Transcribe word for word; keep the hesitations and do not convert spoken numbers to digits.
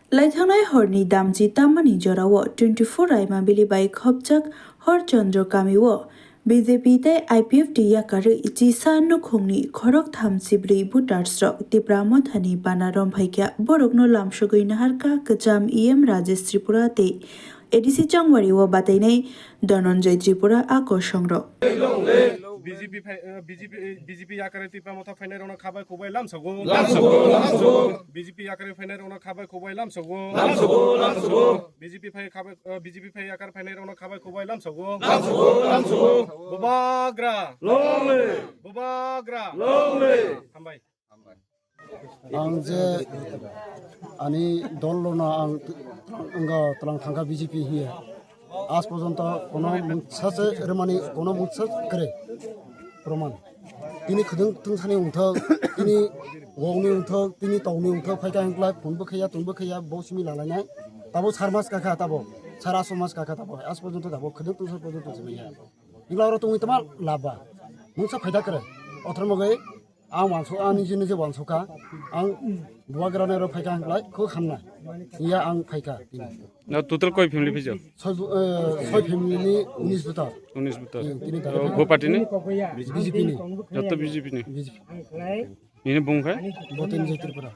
Laithangnai horni damchi tammani jorao twenty-four Raimabili bai khopjak Horchandra kamio B J P tei I P F T yakarwi chisa nukhungni khoroktham chibrwi voters rok Tipra Mothani bana romphaikha. Borokno lamsogwi naharkha kwcham E M Rajesh Tripura tei A D C Chongwari o batainai Dhananjay Tripura a kosongrok. B J P phai-, eh, B J P, eh, B J P yakare Tipra Motha phainai rokno khabai khubai lamsogo. Lamsogo, lamsogo. B J P yakare phainai rokno khabai khubai lamsogo. Lamsogo, lamsogo. B J P phai khabai, eh, B J P phai yakar phainai rokno khabai khubai lamsogo. Lamsogo, lamsogo. Bubagra. Long live. Bubagra. Long live. Hambai. Ang je ani dol lono ang wngkha twlang thangkha B J P hiya. Aaj porjonto kono mungsa se rwmani kono mungsa kwrwi proman. Tini khwdwng tungsani wngthok, tini wongni wngthok, tini tongni wngthok, phaikha hinklai phone bo khaiya, tong bo khaiya, bo simi lalainai. Tabo sar mas kakha tabo, sar aso mas kakha tabo, aaj porjonto tabo khwdwng tungsa porjonto simi ya. Hinklai oro tongwi tama laba. Mungsa phaida kwrwi. Othor mogwi ang wansu, ang nije nije wansuka. Ang bubagrani oro phaikha hinklai khuk hamnai. Iya ang phaikha tini. Na total koi family phaijo? Soi, eh, soi family ni unis buta. Unis buta. Hmm, tini O, darek. Bo party ni? B J P ni. Joto B J P ni. B J P. Nini bung khai? Boten je Tripura.